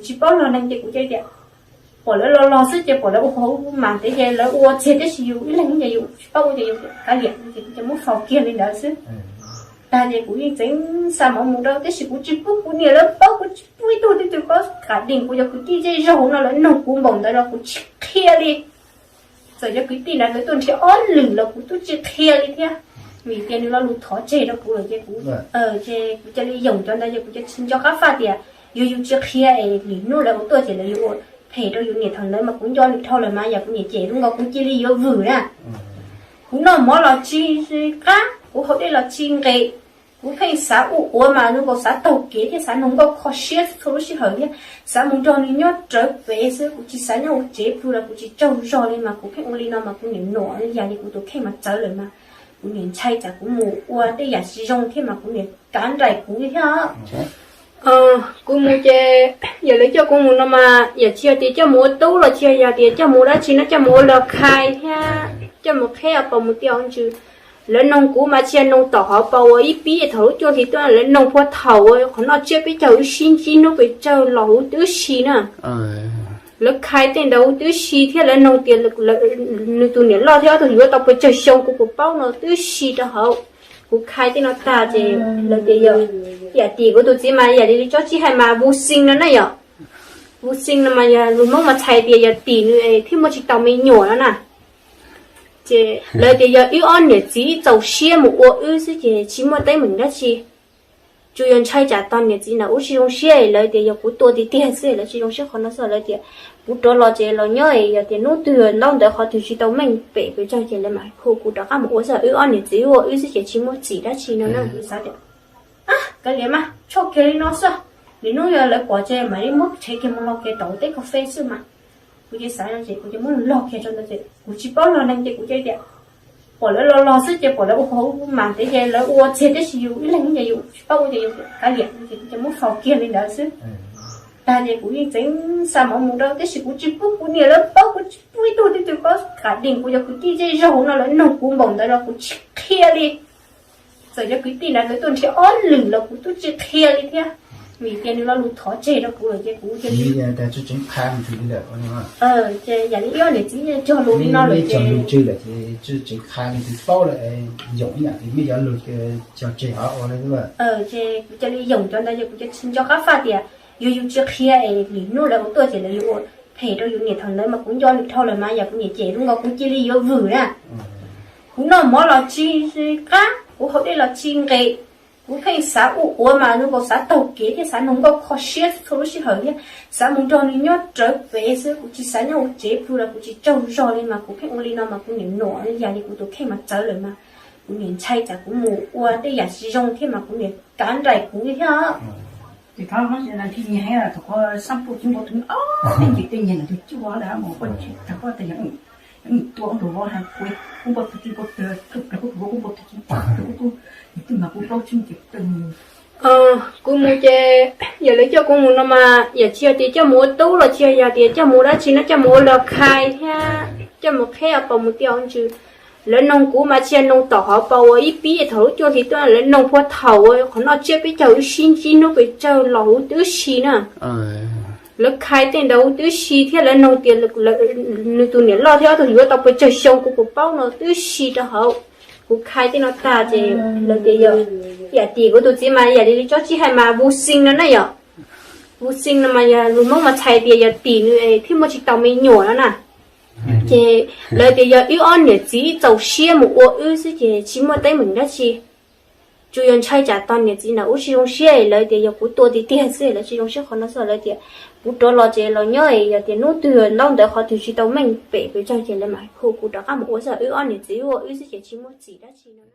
Tsis paub los neeg ces kuv cia tias pom lawv los los xwb ces pom lawv ua hauv mas ntev ces lawv ua txiag tab sis yus ib leeg ces yus tsis paub ua ces yus kav liam ces kuv cia muab faus kiag li ntawd xwb. Tag ces kuv yeej txeev xa mov mus rau tab sis kuv tsis pub kuv niam lawv paub, kuv tsis pub ib tug twg paub. Qam dees kuv cov kwv tij zej zog hauv no lawv noog kuv npaum ntawd los kuv tsis qhia li. Txawm cov kwv tij ntawd lawv tuaj nrhiav ob lwm los kuv twb tsis qhia li thiab, vim tias nws lo lus thov tseg rau kuv lawm ces kuv, ces kuv cia li yoom cov ntawd ces kuv cia tsis nco qab faj tias yog yus tsis qhia es lwm hnub lawv ua tuaj ces lawv yuav ua phem rau yus niam. Thaum ntawd mas kuv nco nws dhau lawm mas yam kuv niam cem zoo nkaus kuv cia li yuav vwm na. Kuv noj mov los tsis qab, kuv haus dej los tsis nqes. Kuv pheej xav ua ua mas zoo nkaus xav taug kev thiab xav noog nkauj kho siab txhua lub sij hawm thiab xav mus nrog nws nyob rawv pem xwb, kuv tsis xav nyob hauv tsev pw los kuv tsis tsaug zog li mas kuv pheej ua li no mas kuv niam nuam yam li kuv tus kheej mas txawv lawm mas kuv niam ntshai tsam kuv mus ua tej yam tsis zoo thiab mas kuv niam kav nraim kuv thiab. Kuv mus ces yam lawv coj kuv mus no mas yam tsis yog tias coj mus ua tub los tsis yog tias coj mus ua dab tsi no, coj mus ua los khai thiab coj mus qheb pos mus ti hauv ntsws. Lawv noog kuv mas tsis yog noog tom hauv paus uas ib pib thaum lub cuaj hli tuaj, lawv noog puag thaum uas qhov noj tsiab peb caug wb sib ntsib hnub pes tsawg los huv twb si na. Lawv khai tej ntawd huv twb si thiab lawv noog tias nws tus niam loj thiab ob tug yuav tau pes tsawg xyoo kuv puas paub no twb si rau hauv. Kuv khai tej no tag ces lawv tias yog, yam tim kuv tus txiv mas yam li tsob tsib hais mas vu xi no na yom. Vu xi no mas yog lus Hmoob mas txhais tias yog tim nws thiaj muaj tsis tau me nyuam no na. Ces lawv tias yog wb ob niam txiv ib txaus siab mus ua wb xwb ces tsis muaj teeb meem dab tsi. Tsuas yog ntshai tsam tog niam txiv ntawd ua tsis zoo siab, lawv tias yog kuv tua tiag tiag xwb lawv tsis zoo siab qhov no xwb. Lawv tias kuv rov los ces los nyob es yog tias hnub twg ntaub ntawv qhov twg tsis tau meej pem pes tsawg ces lawv mam hu kuv rov qab mus ua xwb, wb ob niam txiv ua wb xwb ces tsis muaj txim dab tsi no na. Kuv xav tias kav liam mas tshuaj kiag li no xwb, lwm hnub yog lawv pom ces mam li muab tshev kiag mus log kiag tom teb kos fes xwb mas. Kuv ces xav no ces kuv ces muab log kiag rau ntawd ces kuv tsis paub los neeg ces kuv cia tias pom lawv los los xwb ces pom lawv ua hauv mas ntev ces lawv ua txiag tab sis yus ib leeg ces yus tsis paub ua ces yus kav liam ces kuv ces muab faus kiag li ntawd xwb. Tag ces kuv yeej txeev xa mov mus rau tab sis kuv tsis pub kuv niam lawv paub, kuv tsis pub ib tug twg paub. Qam dees kuv cov kwv tij zej zog hauv no lawv noog kuv npaum ntawd los kuv tsis qhia li. Txawm cov kwv tij ntawd lawv tuaj nrhiav ob lwm los kuv twb tsis qhia li thiab, vim tias nws lo lus thov tseg rau kuv lawm ces kuv cia li, ces yam li ib ob niam txiv cog lus li no lawm ces tseev qha li tus paub lawm, yoom ib yam li muaj cov lus cog tseg hov ua li. Ces kuv cia li yoom cov ntawd ces kuv cia tsis nco qab faj tias yog yus tsis qhia es lwm hnub lawv ua tuaj ces lawv yuav ua phem rau yus niam. Thaum ntawd mas kuv nco nws dhau lawm mas yam kuv niam cem zoo nkaus kuv cia li yuav vwm na. Kuv noj mov los tsis qab, kuv haus dej los tsis nqes. Kuv pheej xav ua ua mas zoo nkaus xav taug kev thiab xav noog nkauj kho siab txhua lub sij hawm thiab xav mus nrog nws nyob rawv pem xwb, kuv tsis xav nyob hauv tsev pw los kuv tsis tsaug zog li mas kuv pheej ua li no mas kuv niam nuam yam li kuv tus kheej mas txawv lawm mas kuv niam ntshai tsam kuv mus ua tej yam tsis zoo thiab mas kuv niam kav nraim kuv thiab. Ces thov Vajtswv nrhiav nyias heev, thaum ko xab puj tsis npau tus ob tej ncis tej nyiag ntawd tus cuaj lawm mus, thaum ko tas yog tua ua nraug vauv has kuv kuj npau tus tsis npau tus, kuj npau tus tsis npau tus, kuj npau tus tsis npau tus, kuv twb mas kuv plaub tsib ces kuv twb mus. Kuv mus ces yam lawv coj kuv mus no mas yam tsis yog tias coj mus ua tub los tsis yog tias coj mus ua dab tsi no, coj mus ua los khai thiab coj mus qheb pos mus ti hauv ntsws. Lawv noog kuv mas tsis yog noog tom hauv paus uas ib pib thaum lub cuaj hli tuaj, lawv noog puag thaum uas qhov noj tsiab peb caug wb sib ntsib hnub pes tsawg los huv twb si na. Lawv khai tej ntawd huv twb si thiab lawv noog tias nws tus niam loj thiab ob tug yuav tau pes tsawg xyoo kuv puas paub no twb si rau hauv. Kuv khai tej no tag ces lawv tias yog, yam tim kuv tus txiv mas yam li tsob tsib hais mas vu xi no na yom. Vu xi no mas yog lus Hmoob mas txhais tias yog tim nws thiaj muaj tsis tau me nyuam no na. Ces lawv tias yog wb ob niam txiv ib txaus siab mus ua wb xwb ces tsis muaj teeb meem dab tsi. Tsuas yog ntshai tsam tog niam txiv ntawd ua tsis zoo siab, lawv tias yog kuv tua tiag tiag xwb lawv tsis zoo siab qhov no xwb. Lawv tias kuv rov los ces los nyob es yog tias hnub twg ntaub ntawv qhov twg tsis tau meej pem pes tsawg ces lawv mam hu kuv rov qab mus ua xwb, wb ob niam txiv ua wb xwb ces tsis muaj txim dab tsi no.